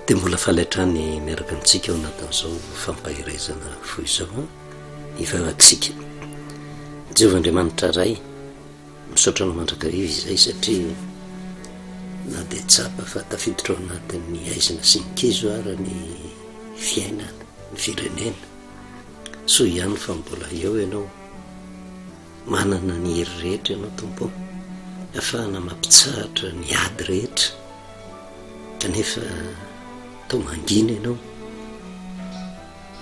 Dia mbola faly hatrany miaraka amintsika ao anatin'izao fampaherezana fohy izao hivavaka isika. Jehovah Andriamanitra Ray, misaotra anao mandrakariva izay satria na dia tsapa fa tafiditra ao anatin'ny haizina sy ny kizo ara ny fiainana, ny firenena, soa ihany fa mbola eo ianao. Manana ny hery rehetra ianao Tompo ô, ahafahana mampitsahatra ny ady rehetra, kanefa toa mangina ianao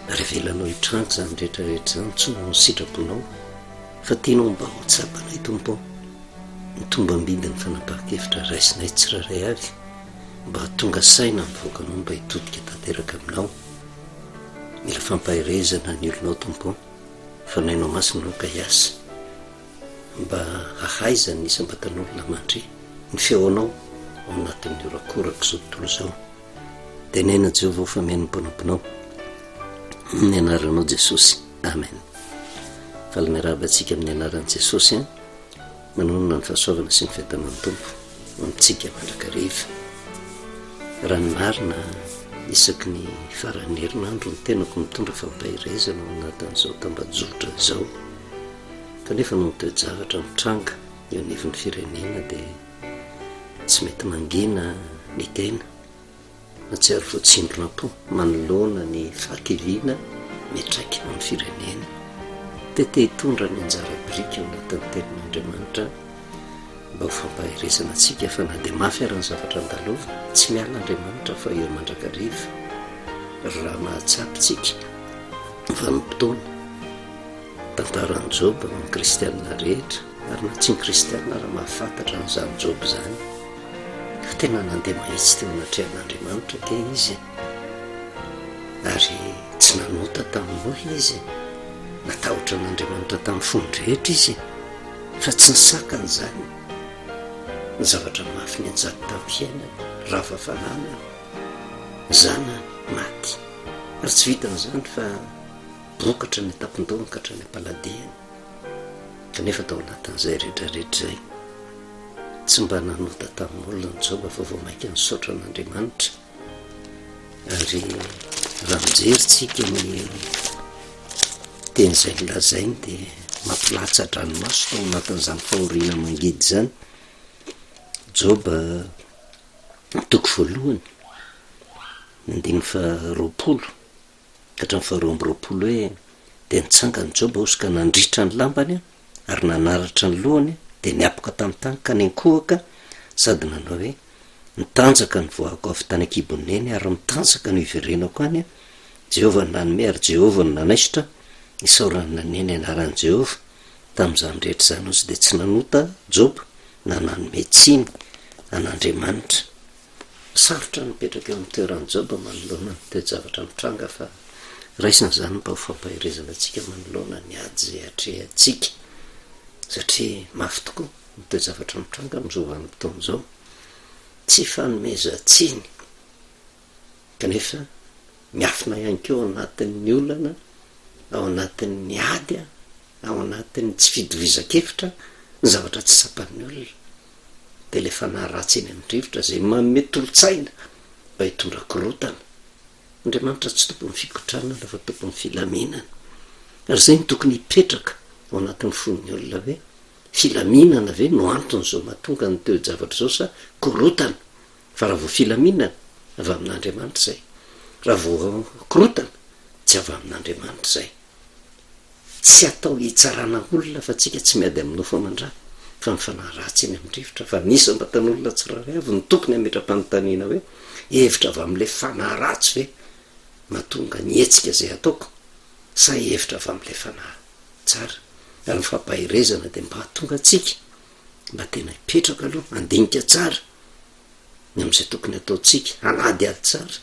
ary avelanao hitranga izany rehetra rehetra izany tsy noho ny sitraponao fa tianao mba ho tsapanay Tompo ô, ny tombam-bidin'ny fanapahan-kevitra raisinay tsirairay avy mba hahatonga saina ny vahoakanao mba hitodika tanteraka aminao. Mila fampaherezana ny olonao Tompo ô. Fanahinao Masina aoka hiasa mba hahaizan'ny isam-batan'olona mandre ny feonao ao anatin'ny horakorak'izao tontolo izao. Teneno Jehovah ho fameno ny mpanomponao. Amin'ny anaranao Jesosy. Amen. Faly miarahaba antsika amin'ny anaran'i Jesosy an. Manonona ny fahasoavana sy ny fiadanan'ny Tompo ho amintsika mandrakariva. Raha ny marina, isaky ny faran'ny herinandro ny tenako mitondra fampaherezana ao anatin'izao tambajotra izao. Kanefa noho ny toe-javatra mitranga eo anivon'ny firenena dia tsy mety mangina ny tena. Mahatsiaro voatsindrona-po manoloana ny fahakiviana miantraika amin'ny firenena. Te te hitondra ny anjara biriky ao anatin'ny Tenin'Andriamanitra mba ho fampaherezana antsika fa na dia mafy ara ny zavatra andalovana, tsy miala Andriamanitra fa eo mandrakariva. Raha mahatsapa isika vanim-potoana, tantaran'i Joba ho an'ny kristiana rehetra ary na tsy ny kristiana ara mahafantatra an'izany Joba izany. Fa tena nandeha mahitsy teo anatrehan'Andriamanitra ange izy e! Ary tsy nanota tamin'olona izy e! Natahotra an'Andriamanitra tamin'ny fony rehetra izy e! Fa tsy nisakana izany ny zavatra mafy nianjady tamin'ny fiainany, rava fananana, zanany maty. Ary tsy vitan'izany fa bokatra ny an-tampon-dohany ka hatrany am-paladihany. Kanefa tao anatin'izay rehetrarehetra izay, tsy mba nanota tamin'olona ny Joba fa vao mainka nisaotra an'Andriamanitra. Ary raha mijery tsika ny teny izay nolazainy dia mampilatsa-dranomaso tao anatin'izany fahoriana mangidy izany. Joba toko voalohany, andininy faharoapolo. ka hatramin'ny faharoa amby roapolo hoe, Dia nitsangana Joba hozy ka nandritra ny lambany ary nanaratra ny lohany, dia niapoka tamin'ny tany ka niankohoka sady nanao hoe, Nitanjaka ny voahako avy tany an-kibon'i neny ary mitanjaka no hiverenako any, Jehovah no nanome ary Jehovah no nanaisotra, isaorana anie ny anaran'i Jehovah. Tamin'izany rehetra izany hozy dia tsy nanota Joba na nanome tsiny an'Andriamanitra. Sarotra ny mipetraka eo amin'ny toeran'i Joba manoloana ny toe-javatra mitranga fa raisina izany mba ho fampaherezana antsika manoloana ny ady izay atrehantsika satria mafy tokoa ny toe-javatra mitranga amin'izao vanim-potoana izao. Tsy fanomezan-tsiny kanefa miafina ihany koa ao anatin'ny olana, ao anatin'ny ady, ao anatin'ny tsy fitovizan-kevitra ny zavatra tsy tsapan'ny olona. dia ilay fanahy ratsy eny amin'ny rivotra izay manome tolo-tsaina mba hitondra korontana. Andriamanitra tsy tompon'ny fikotranana fa tompon'ny filaminana. Ary izay no tokony hipetraka ao anatin'ny fon'ny olona hoe, filaminana ve no anton'izao mahatonga ny toe-javatra izao sa korontana? Fa raha vao filaminana, avy amin'Andriamanitra izay. Raha vao korontana, tsy avy amin'Andriamanitra izay. Tsy atao hitsarana olona fa tsika tsy miady amin'ny nofo aman-dra fa ny fanahy ratsy eny amin'ny rivotra fa ny isam-batan'olona tsirairay avy no tokony hametra-panontaniana hoe hevitra avy amin'ilay fanahy ratsy ve mahatonga ny hetsika izay ataoko sa hevitra avy amin'ilay fanahy tsara? Ary ny fampaherezana dia mba hahatonga antsika mba tena hipetraka aloha handinika tsara ny amin'izay tokony hataontsika, hanadihady tsara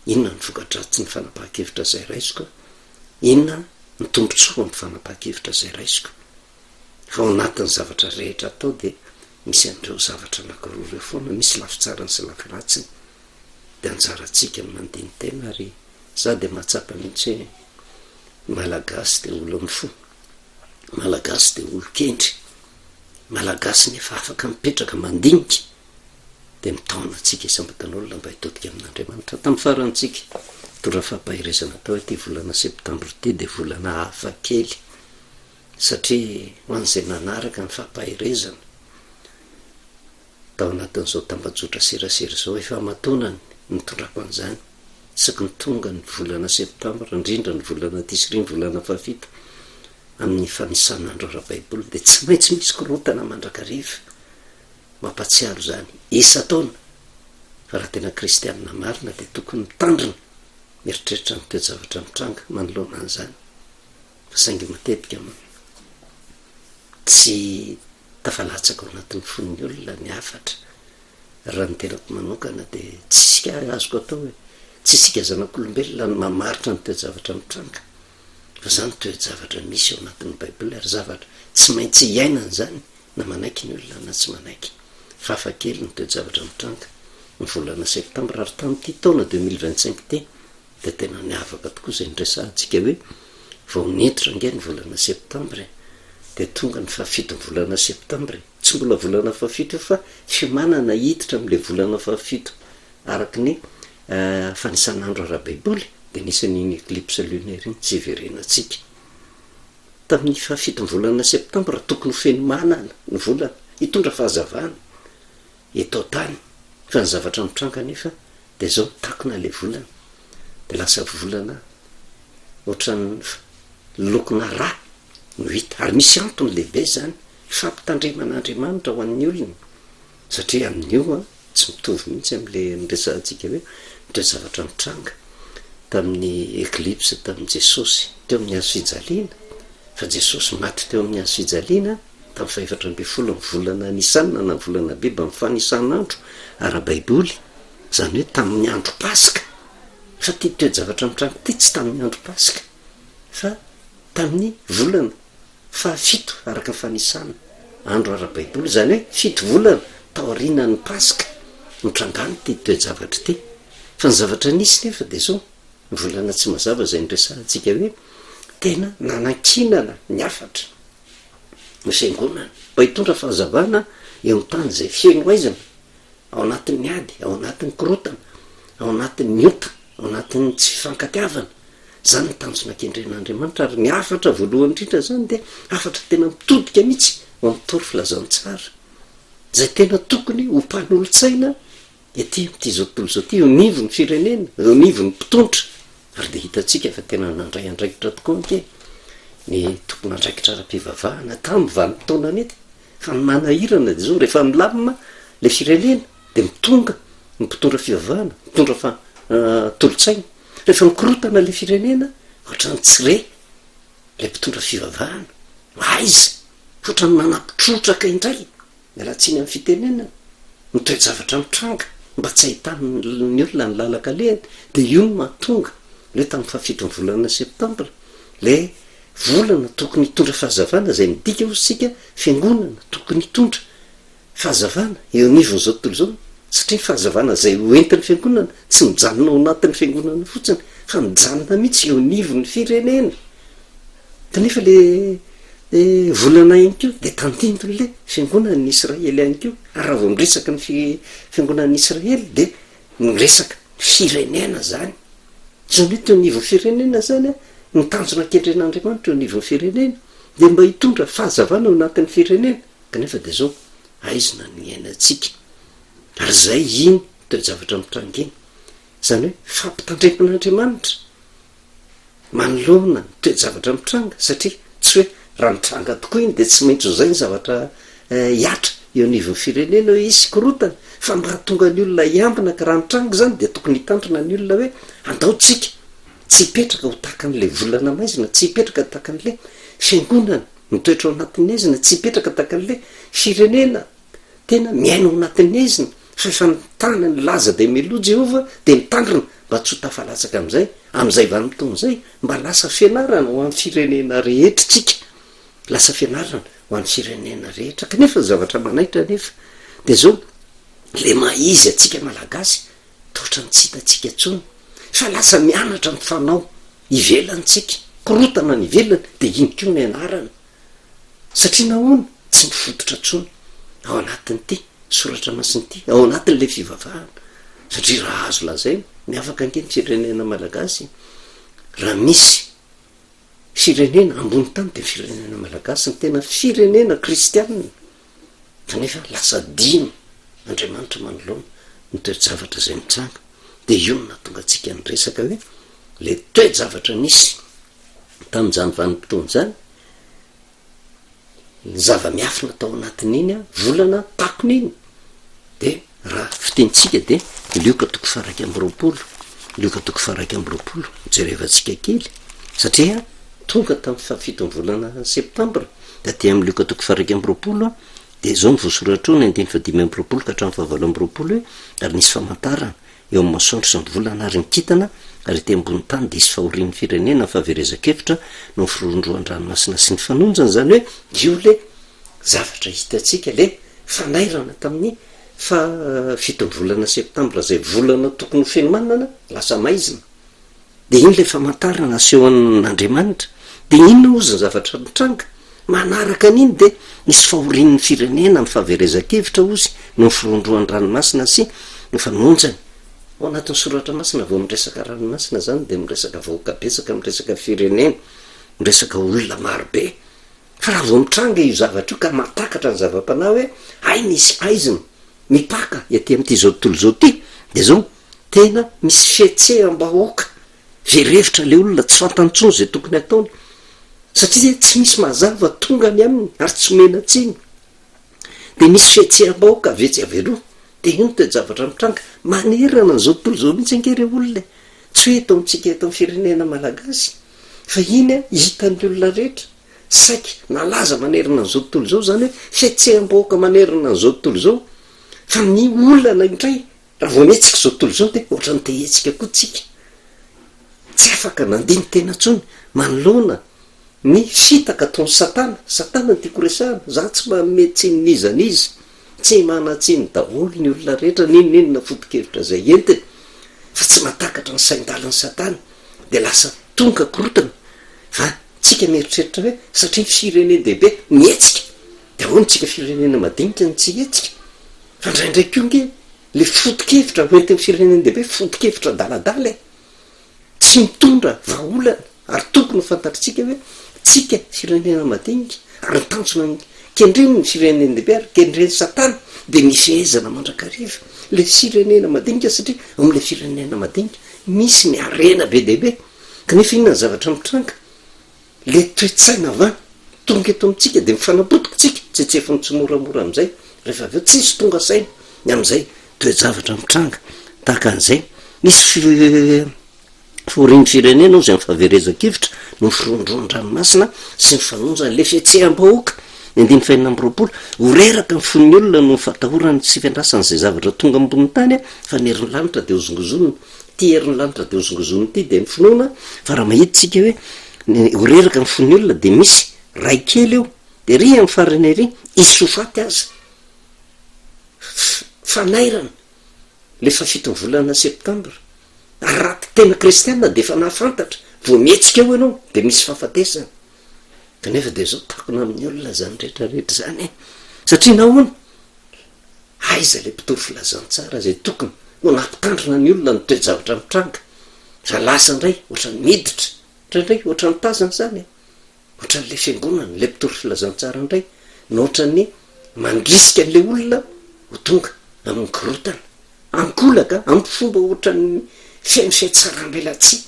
inona ny voka-dratsin'ny fanapahan-kevitra izay raisiko, inona ny tombontsoa amin'ny fanapahan-kevitra izay raisiko. Fa ao anatin'ny zavatra rehetra atao dia misy an'ireo zavatra anankiroa ireo foana, misy lafy tsarany sy lafy ratsiny. Dia anjarantsika ny mandini-tena ary za dia mahatsapa mihitsy hoe ny Malagasy dia olon'ny fo, Malagasy dia olon-kendry, Malagasy nefa afaka mipetraka mandinika. Dia mitaona antsika isam-batan'olona mba hitodika amin'Andriamanitra. Tamin'ny farany tsika, mitondra fampaherezana atao ity volana septambra ity dia volana hafa kely satria ho an'izay nanaraka ny fampaherezana tao anatin'izao tambajotra serasera izao, efa aman-taonany nitondrako an'izany, isaky ny tonga ny volana septambra, indrindra ny volana tisri, ny volana fahafito amin'ny fanisan'andro ara-baiboly dia tsy maintsy misy korontana mandrakariva. Mampahatsiaro izany isan-taona fa raha tena kristianina marina dia tokony mitandrina, mieritreritra ny toe-javatra mitranga manoloana an'izany fa saingy matetika moa tsy tafalatsaka ao anatin'ny fon'ny olona ny hafatra. Raha ny tenako manokana dia tsy isika azoko atao hoe tsy isika zanak'olombelona no mamaritra ny toe-javatra mitranga fa izany toe-javatra misy ao anatin'ny baiboly ary zavatra tsy maintsy iainana izany na manaiky ny olona na tsy manaiky. Fa hafa kely ny toe-javatra mitranga ny volana septambra ary tamin'ity taona 2025 ity dia tena niavaka tokoa izay niresahantsika hoe vao niditra ange ny volana septambra e, dia tonga ny fahafiton'ny volana septambra e, tsy mbola volana fahafito io fa fiomanana hiditra amin'ilay volana fahafito araka ny fanisan'andro ara-baiboly dia nisy an'iny eclipse lunaire iny tsy hiverenantsika. Tamin'ny fahafiton'ny volana septambra, tokony ho feno manana ny volana, hitondra fahazavana eto an-tany. Fa ny zavatra mitranga anefa dia izao, mitakona ilay volana, dia lasa volana ohatran'ny lokona rà no hita. Ary misy antony lehibe izany, fampitandreman'Andriamanitra ho an'ny olony, satria amin'io Tsy mitovy mihitsy amin'ilay niresahantsika hoe ny toe-javatra nitranga tamin'ny eclipse tamin'i Jesosy teo amin'ny hazo fijaliana, fa Jesosy maty teo amin'ny hazo fijaliana tamin'ny fahefatra ambin'ny ny volana Nisana na volana Abiba amin'ny fanisan'andro ara-baiboly, izany hoe tamin'ny andro Paska. Fa ity toe-javatra mitranga ity tsy tamin'ny andro Paska fa tamin'ny volana Fahafito araka ny fanisana andro ara-baiboly, izany hoe fito volana taorianan'ny Paska nitrangan'ity toe-javatra ity. Fa ny zavatra nisy nefa dia izao, ny volana tsy mazava izay niresahantsika hoe tena nanankinana ny hafatra ny fiangonana mba hitondra fahazavana eo amin'ny tany izay feno haizina, ao anatin'ny ady, ao anatin'ny korontana, ao anatin'ny ota, ao anatin'ny tsy fifankatiavana. Izany ny tanjona kendren'Andriamanitra ary ny hafatra voalohany indrindra izany dia hafatra tena mitodika mihitsy ho amin'ny tory filazantsara izay tena tokony ho mpanolotsaina ety amin'ity izao tontolo izao ity, eo anivon'ny firenena, eo anivon'ny mpitondra. Ary dia hitantsika fa tena nandray andraikitra tokoa ange ny tompon'andraikitra ara-pivavahana tamin'ny vanim-potoana nety. Fa ny manahirana dia izao, rehefa milamina ilay firenena dia mitonga ny mpitondra fivavahana, mitondra fa tolo-tsaina. Rehefa mikorontana ilay firenena, ohatran'ny tsy re ilay mpitondra fivavahana. Aiza? Ohatran'ny manampitrotraka indray, miala tsiny amin'ny fitenenana, ny toe-javatra mitranga mba tsy ahitan'ny olona ny lalan-kalehany. Dia io no mahatonga ilay tamin'ny fahafiton'ny volana septambra, ilay volana tokony hitondra fahazavana izay midika hozy isika fiangonana tokony hitondra fahazavana eo anivon'izao tontolo izao satria ny fahazavana izay ho entin'ny fiangonana tsy mijanona ao anatin'ny fiangonana fotsiny fa mijanona mihitsy eo anivon'ny firenena kanefa le volana ihany koa dia tandindon'le fiangonan'ny Israely ihany koa ary raha vao miresaka ny fiangonan'ny Israely dia miresaka firenena zany Izany hoe teo anivon'ny firenena izany, ny tanjona kendren'Andriamanitra eo anivon'ny firenena dia mba hitondra fahazavana ao anatin'ny firenena, kanefa dia izao, haizina no iainantsika. Ary izay iny toe-javatra mitranga iny. Izany hoe fampitandreman'Andriamanitra manoloana ny toe-javatra mitranga, satria tsy hoe raha mitranga tokoa iny dia tsy maintsy ho izay ny zavatra hihatra eo anivon'ny firenena hoe hisy korontana fa mba hahatonga ny olona hiambina ka raha mitranga izany dia tokony hitandrina ny olona hoe andao tsika tsy hipetraka ho tahaka an'ilay volana maizina, tsy hipetraka tahaka an'ilay fiangonana mitoetra ao anatin'ny haizina, tsy hipetraka tahaka an'ilay firenena tena miaina ao anatin'ny haizina fa efa nitana ny laza dia meloa Jehovah dia mitandrina mba tsy ho tafalatsaka amin'izay amin'izay vanim-potoana izay mba lasa fianarana ho an'ny firenena rehetra tsika Lasa fianarana ho an'ny firenena rehetra. Kanefa ny zavatra manaitra anefa dia izao, ilay maha izy antsika Malagasy toa ohatran'ny tsy hitantsika intsony fa lasa mianatra ny fanao ivelany tsika, korontana any ivelany dia iny koa no ianarana. Satria nahoana? Tsy mifototra intsony ao anatin'ity. Soratra Masina ity ao anatin'ilay fivavahana. Satria raha azo lazaina, miavaka ange ny firenena malagasy, raha misy firenena ambony tany dia ny firenena malagasy no tena firenena kristianina. Kanefa lasa adino Andriamanitra manoloana ny toe-javatra izay mitranga. Dia io no nahatonga antsika niresaka hoe ilay toe-javatra nisy tamin'izany vanim-potoana izany, ny zava-miafina tao anatin'iny volana takona iny, dia raha fitenintsika dia Lioka toko faha-21, Lioka toko faha-21, jerevantsika kely, satria tonga tamin'ny fahafiton'ny volana septambra, dia aty amin'ny Lioka toko faha-21, dia izao no voasoratra eo, ny andininy fahadimy amby roapolo ka hatramin'ny fahavalo amby roapolo hoe, ary nisy famantarana eo amin'ny masoandro sy ny volana ary ny kintana, ary ety ambonin'ny tany dia hisy fahorian'ny firenena, ny fahaverezan-kevitra noho ny firohondrohan-dranomasina sy ny fanonjana, izany hoe io le zavatra hitantsika, le fanairana tamin'ny faha fiton'ny volana septambra izay volana tokony ho fenomanana lasa maizina, dia iny le famantarana asehon'Andriamanitra, dia inona hozy ny zavatra nitranga? Manaraka an'iny dia nisy fahorian'ny firenena amin'ny fahaverezan-kevitra hozy noho ny firohondrohan-dranomasina sy ny fanonjany. Ao anatin'ny soratra masina vao miresaka ranomasina zany dia miresaka vahoaka betsaka, miresaka firenena, miresaka olona marobe. Fa raha vao mitranga io zavatra io ka mahatakatra ny zava-panahy hoe hay misy haizina mipaka ety amin'ity izao tontolo izao ity dia zao tena misy fihetseham-bahoaka Very hevitra ilay olona, tsy fantany intsony izay tokony hataony, satria tsy misy mazava tonga any aminy ary tsy omena tsiny. Dia misy fihetseham-bahoaka avy etsy avy eroa, dia io no toe-javatra mitranga. Manerana an'izao tontolo izao mihitsy ange ireo olona e! Tsy hoe eto amintsika eto amin'ny firenena malagasy, fa iny an, hitan'ny olona rehetra, saiky nalaza manerana an'izao tontolo izao izany hoe fihetseham-bahoaka manerana an'izao tontolo izao, fa ny olana indray Raha vao mihetsika izao tontolo izao dia ohatran'ny te hihetsika koa tsika. Tsy afaka nandini-tena intsony manoloana ny fitaka ataon'i Satana. Satana no tiako resahana. Za tsy manome tsiny n'iza n'iza. Tsy manan-tsiny daholo ny olona rehetra n'inon'inona foto-kevitra izay entiny. Fa tsy mahatakatra ny sain-dalin'i Satana dia lasa tonga korontana. Fa tsika mieritreritra hoe satria firenen-dehibe mihetsika dia ahoana tsika firenena madinika no tsy hihetsika? Fa indraindray koa nge le foto-kevitra hoentin'ny firenen-dehibe foto-kevitra adaladala e! Tsy mitondra vahaolana ary tokony ho fantatritsika hoe tsika firenena madinika ary ny tanjona kendren'ny firenen-dehibe ary kendren'i satana dia ny fehezana mandrakariva le firenena madinika satria ao amin'ilay firenena madinika misy ny harena be dia be kanefa inona ny zavatra mitranga? Le toe-tsaina va tonga eto amintsika dia mifanapotika tsika, tsetsefiny tsimoramora amin'izay, rehefa avy eo tsisy tonga saina ny amin'izay toe-javatra mitranga tahaka an'izay. Misy fahorian'ny firenena hozy amin'ny fahaverezan-kevitra noho ny firohondrohon-dranomasina sy ny fanonjana le fihetseham-bahoaka. Ny andininy fahenina amby roapolo, ho reraka ny fon'ny olona noho ny fahatahorany sy fiandrasany izay zavatra tonga ambonin'ny tany fa ny herin'ny lanitra dia hozongozonina. Ity herin'ny lanitra dia hozongozonina ity dia ny finoana fa raha mahita isika hoe ny ho reraka ny fon'ny olona dia misy ray kely eo dia ery amin'ny farany ery hisy ho faty aza. Fanairana le fahafiton'ny volana septambra. Ary raha tena kristiana dia efa nahafantatra, vao mihetsika eo ianao dia misy fahafatesana. Kanefa dia zao takona amin'ny olona zany rehetra rehetra zany e. Satria nahoana? Aiza ilay mpitory filazantsara izay tokony ho nampitandrina ny olona ny toe-javatra mitranga? Fa lasa indray ohatran'ny miditra, indraindray ohatran'ny tazana izany e! Ohatran'ilay fiangonana, ilay mpitory filazantsara indray no ohatran'ny mandrisika an'ilay olona ho tonga amin'ny korontana, ankolaka, amin'ny fomba ohatran'ny feno fihatsaram-belatsihy,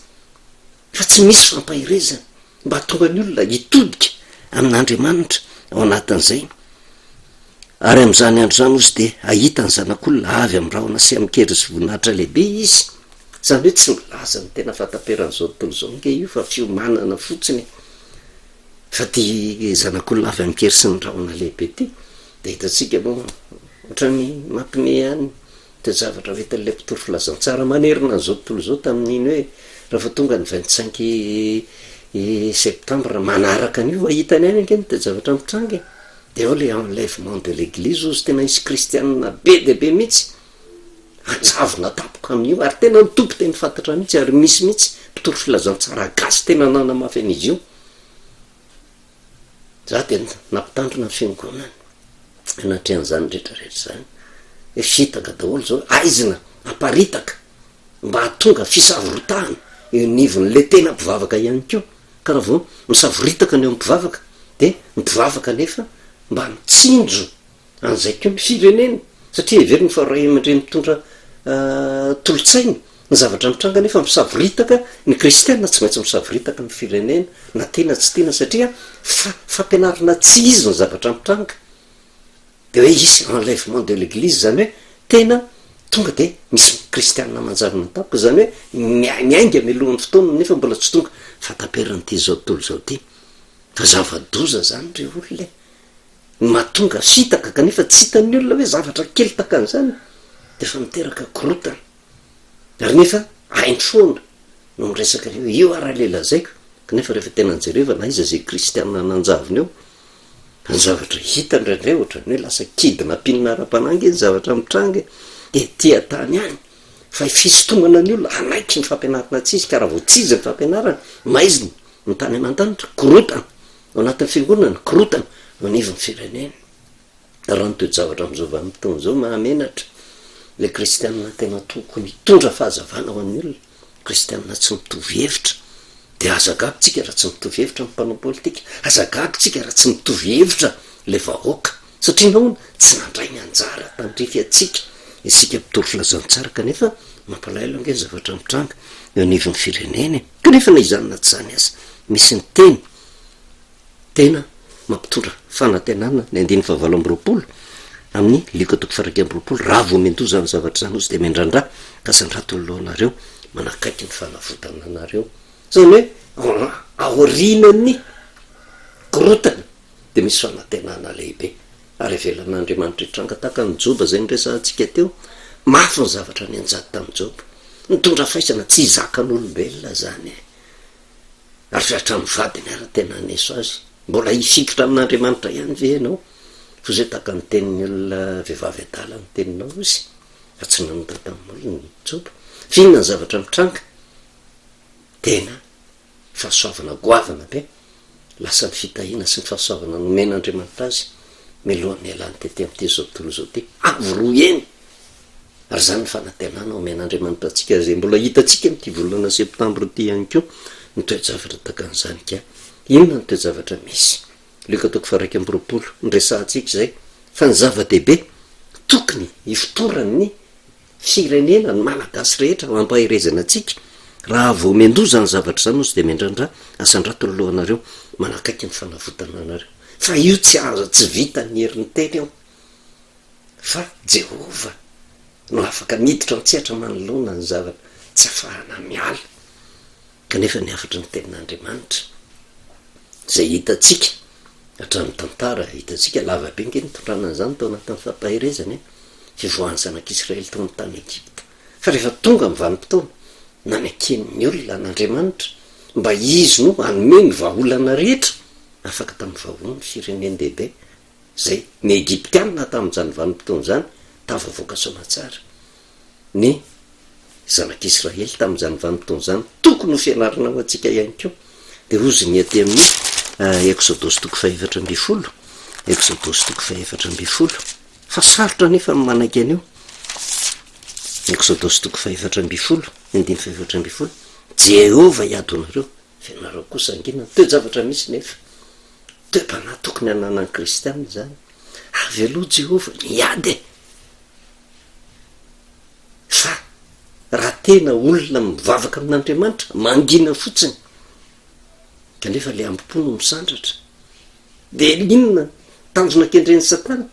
fa tsy misy fampaherezana. Mba hahatonga ny olona hitodika amin'Andriamanitra ao anatin'izay. Ary amin'izany andro izany, hoy izy, dia hahita ny Zanak'olona avy amin'ny rahona sy amin-kery sy voninahitra lehibe izy. Izany hoe tsy milaza ny tena fahataperan'izao tontolo izao ange io fa fiomanana fotsiny. Fa ity Zanak'olona avy amin-kery sy ny rahona lehibe ity dia hitantsika moa ohatran'ny mampime ihany. Toe-javatra hoentin'ilay mpitory filazantsara manerana an'izao tontolo izao tamin'iny hoe rehefa tonga ny 25 septembre manaraka an'io vao hitany any ange ny toe-javatra mitranga e! Dia ao ilay enlèvement de l'église hozy tena hisy kristianina be dia be mihitsy hanjavona tampoka amin'io ary tena nitoby teny fantatra mihitsy ary misy mihitsy mpitory filazantsara gasy tena nanamafy an'izy io. Za dia nampitandrina ny fiangonana anatrehan'izany rehetra rehetra izany. Hoe fitaka daholo izao, aizina, aparitaka mba hahatonga fisavoritahana eo anivon'ilay tena mpivavaka ihany koa. Ka raha vao misavoritaka ny eo amin'ny mpivavaka dia ny mpivavaka anefa mba mitsinjo an'izay koa ny firenena satria heveriny fa ray aman-dreny mitondra tolo-tsaina ny zavatra mitranga nefa misavoritaka ny kristiana tsy maintsy misavoritaka ny firenena na tiana tsy tiana satria fa fampianarana tsy izy ny zavatra mitranga de hoe hisy enlèvement de l'église zany hoe tena tonga de misy kristiana manjavona tampoka zany hoe miainga mialohan'ny fotoana nefa mbola tsy tonga fahataperan'ity zao tontolo zao ty fa zava-doza zany ry olona e. Ny mahatonga fitaka kanefa tsy hitan'ny olona hoe zavatra kely tahaka an'izany dia efa miteraka korontana. Ary nefa hainy foana no miresaka an'io hoe io ara ilay lazaiko, kanefa rehefa tena jerevana aiza izay kristiana nanjavona eo, fa ny zavatra hita indraindray ohatran'ny hoe lasa kidnapping ara-panahy ange ny zavatra mitranga e, ety an-tany any fa fisintomana ny olona hanaiky ny fampianarana tsy izy ka raha vao tsy izy ny fampianarana, maizina ny tany aman-danitra, korontana. Ao anatin'ny fiangonana, korontana eo anivon'ny firenena. Raha ny toe-javatra amin'izao vanim-potoana izao, mahamenatra ilay kristiana tena tokony hitondra fahazavana ho an'ny olona, kristiana tsy mitovy hevitra. Dia aza gaga tsika raha tsy mitovy hevitra amin'ny mpanao politika, aza gaga tsika raha tsy mitovy hevitra ilay vahoaka. Satria nahoana? Tsy nandray ny anjara tandrify antsika isika mpitory filazantsara kanefa mampalahelo ange ny zavatra mitranga eo anivon'ny firenena e. Kanefa na izany na tsy izany aza, misy ny teny tena mampitondra fanantenana, ny andininy fahavalo amby 20 amin'ny Lioka toko faha-21, Raha vao miandoha izany zavatra izany, hozy dia miandrandrà ka sandrato ny lohanareo manakaiky ny fanavotana anareo. Izany hoe aorianan'ny korontana dia misy fanantenana lehibe ary avelan'Andriamanitra hitranga tahaka an'i Joba izay noresahantsika teo. Mafy ny zavatra nianjady tamin'i Joba. Nitondra faisana tsy zakan'olombelona izany e! Ary hatramin'ny vadiny ary tena haneso azy. Mbola hifikitra amin'Andriamanitra ihany ve ianao? Fa izay tahaka ny tenin'ny olona vehivavy adala ny teninao hozy, fa tsy nanota tamin'ny molony i Joba. Fa inona ny zavatra mitranga? Tena fahasoavana goavana be, lasa ny fitahiana sy ny fahasoavana nomen'Andriamanitra azy mialohan'ny nialany tety amin'ity izao tontolo izao ity, avo roa heny! Ary izany ny fanantenana omen'Andriamanitra antsika izay mbola hitantsika amin'ity volana septambra ity ihany koa ny toe-javatra tahaka an'izany ka. Inona ny toe-javatra misy? Lioka toko faha-21, noresahantsika izay, fa ny zava-dehibe tokony hifotoran'ny firenena, ny Malagasy rehetra ho ampaherezana antsika, raha vao miandoha izany zavatra izany hozy dia miandrandra, asandrato ny lohanareo, manakaiky ny fanavotana anareo. Fa io tsy azo, tsy vitan'ny herin'ny teny io, fa Jehovah no afaka miditra an-tsehatra manoloana ny zavatra tsy afahana miala. Kanefa ny hafatry ny Tenin'Andriamanitra, izay hitantsika hatramin'ny tantara, hitantsika lava be ange nitondrana an'izany tao anatin'ny fampaherezana e, fivoahan'ny zanak'Israely tao amin'ny tany Egypta. Fa rehefa tonga ny vanim-potoana, naneken'ny olona an'Andriamanitra mba Izy no hanome ny vahaolana rehetra afaka tamin'ny vahohon'ny firenen-dehibe, izay ny Egyptiana tamin'izany vanim-potoana izany tafavoaka soamatsara. Ny Zanak'Israely tamin'izany vanim-potoana izany, tokony ho fianarana ho antsika ihany koa, dia hozy ny aty amin'ny Eksodosy toko fahefatra ambin'ny folo, Eksodosy toko fahefatra ambin'ny folo, fa sarotra anefa ny manaiky an'io, Eksodosy toko fahefatra ambin'ny folo, ny andininy fahefatra ambin'ny folo, Jehovah hiady ho anareo, fa ianareo kosa hangina. Ny toe-javatra misy nefa, toe-panahy tokony hananan'ny kristiana izany, avy aloha Jehovah miady e! Fa raha tena olona mivavaka amin'Andriamanitra, mangina fotsiny, kanefa le ambo-po no misandratra, dia inona ny tanjona kendren'i Satana?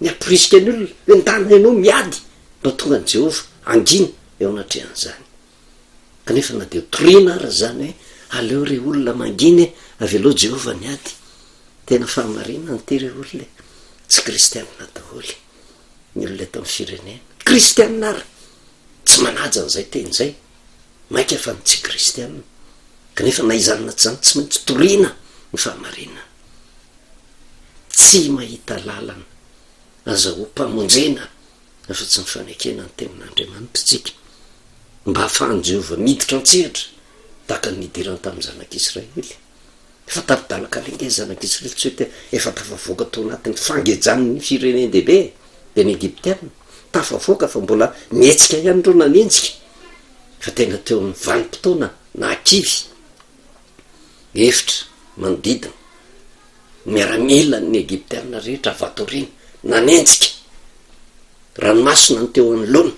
Ny hamporisika ny olona hoe ndana ianao miady mba tonga an'i Jehovah hangina eo anatrehan'izany. Kanefa na dia toriana ara izany hoe aleo re olona mangina e, avelao Jehovah ny ady. Tena fahamarinana ity re olona e, tsy kristianina daholo. ny olona eto amin'ny firenena, kristianina ary, tsy manaja an'izay teny izay, mainka fa ny tsy kristianina. Kanefa na izany na tsy izany, tsy maintsy toriana ny fahamarinana. Tsy mahita lalana azahoam-pamonjena afa-tsy ny fanekena ny tenin'Andriamanitra isika, mba hahafahan'i Jehovah miditra an-tsehatra tahaka ny nidirany tamin'ny zanak'Israely. Efa tapi-dalan-kaleha ny zanak'Israely, tsy hoe efa tafavoaka tao anatin'ny fangejan'ny firenen-dehibe, dia ny Egyptiana. tafavoaka fa mbola nihetsika ihany ireo nanenjika fa tena teo amin'ny vanim-potoana nahakivy. Efitra manodidina, miaramilan'ny Egyptiana rehetra avy ato aoriana, nanenjika. Ranomasina no teo anoloana,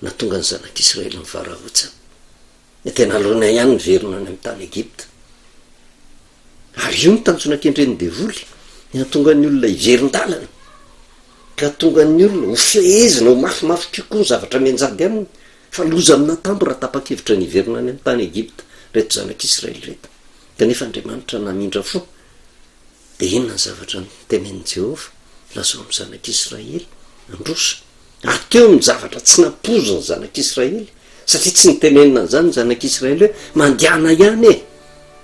nahatonga ny zanak'Israely nivarahontsana. Dia tena aleony ihany niverina any amin'ny tany Egypta. Ary io no tanjona kendren'ny devoly, ny hahatonga ny olona hiverin-dalana, ka hahatonga ny olona ho fehezina, ho mafimafy kokoa ny zavatra mianjady aminy. Fa loza amin'atambo raha tapa-kevitra ny hiverina any amin'ny tany Egypta ireto zanak'Israely ireto. Kanefa Andriamanitra namindra fo. Dia inona ny zavatra notenenin'i Jehovah? Lazao amin'ny zanak'Israely handroso. Ary teo ny zavatra tsy nampoizin'ny zanak'Israely, satria tsy nitenenina an'izany ny zanak'Israely hoe, Mandehana ihany e!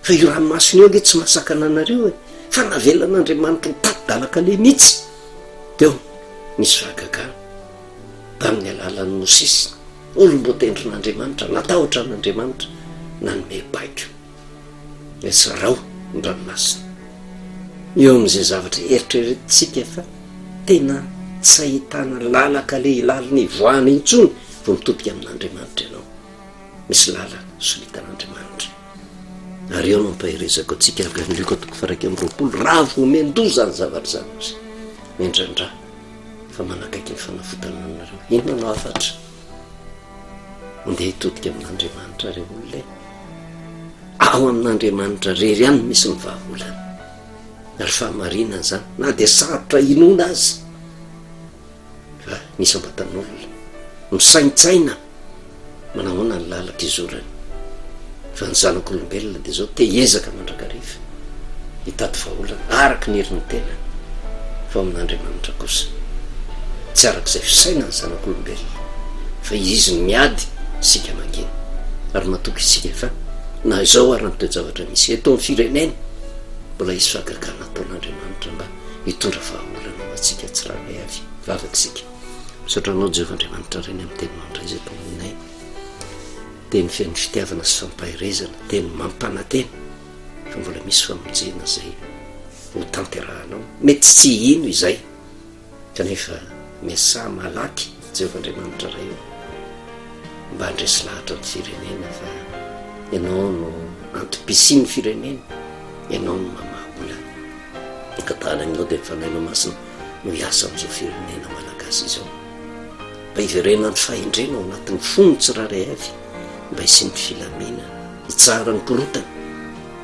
Fa io ranomasina io ange tsy mahasakana anareo e! Fa navelan'Andriamanitra ho tapi-dalan-kaleha mihitsy. Teo nisy fahagagana, tamin'ny alalan'i Mosesy, olom-boatendrin'Andriamanitra, natahotra an'Andriamanitra, nanome baiko. Dia zarao ny ranomasina. Eo amin'izay zavatra eritreretintsika fa tena tsy ahitana lalan-kaleha lalina hivoahana intsony vao mitodika amin'Andriamanitra ianao. Misy lalana solitan'Andriamanitra. Ary eo no ampaherezako antsika avy amin'ny Lioka toko faha 21, raha vao omen-doza izany zavatra izany, hozy, miandrandrà fa manakaiky ny fanavotana anareo. Inona no hafatra? Andeha hitodika amin'Andriamanitra re olona e. Ao amin'Andriamanitra rery ihany no misy ny vahaolana. Ary fahamarinana izany, na dia sarotra inoana aza. Fa ny isam-batan'olona misaintsaina manahoana ny lalan-kizorany. Fa ny zanak'olombelona dia izao te hiezaka mandrakariva hitady vahaolana araka ny herin'ny tenany, fa ao amin'Andriamanitra kosa tsy araka izay fisainan'ny zanak'olombelona, fa Izy no miady, isika mangina. Ary matoky isika fa na izao ara ny toe-javatra misy eto amin'ny firenena, mbola hisy fahagagana ataon'Andriamanitra mba hitondra vahaolana ho antsika tsirairay avy. Vavaka isika. Misaotra Anao Jehovah Andriamanitra Ray ny amin'ny teninao indray izay mpamonay. Teny feno fitiavana sy fampaherezana, teny mampanantena fa mbola misy famonjena izay ho tanterahanao. Mety tsy hino izay, kanefa miasà malaky Jehovah Andriamanitra Ray ô, mba handresy lahatra ny firenena fa Ianao no antom-pisian'ny firenena, Ianao no mamaha olana. Angatahana aminao dia ny Fanahinao Masina no hiasa amin'izao firenena malagasy izao. Mba hiverenan'ny fahendrena ao anatin'ny fon'ny tsirairay avy, mba hisian'ny filaminana, hitsahara ny korontana,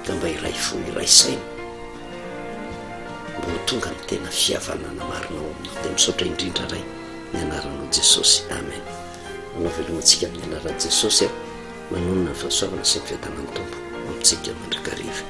ka mba hiray fo, hiray saina, mba ho tonga ny tena fihavanana marina ao aminao. Dia misaotra indrindra Ray, ny anaranao Jesosy. Amen. Manao veloma antsika amin'ny anaran'i Jesosy aho, manonona ny fahasoavana sy ny fiadanan'ny Tompo amintsika mandrakariva.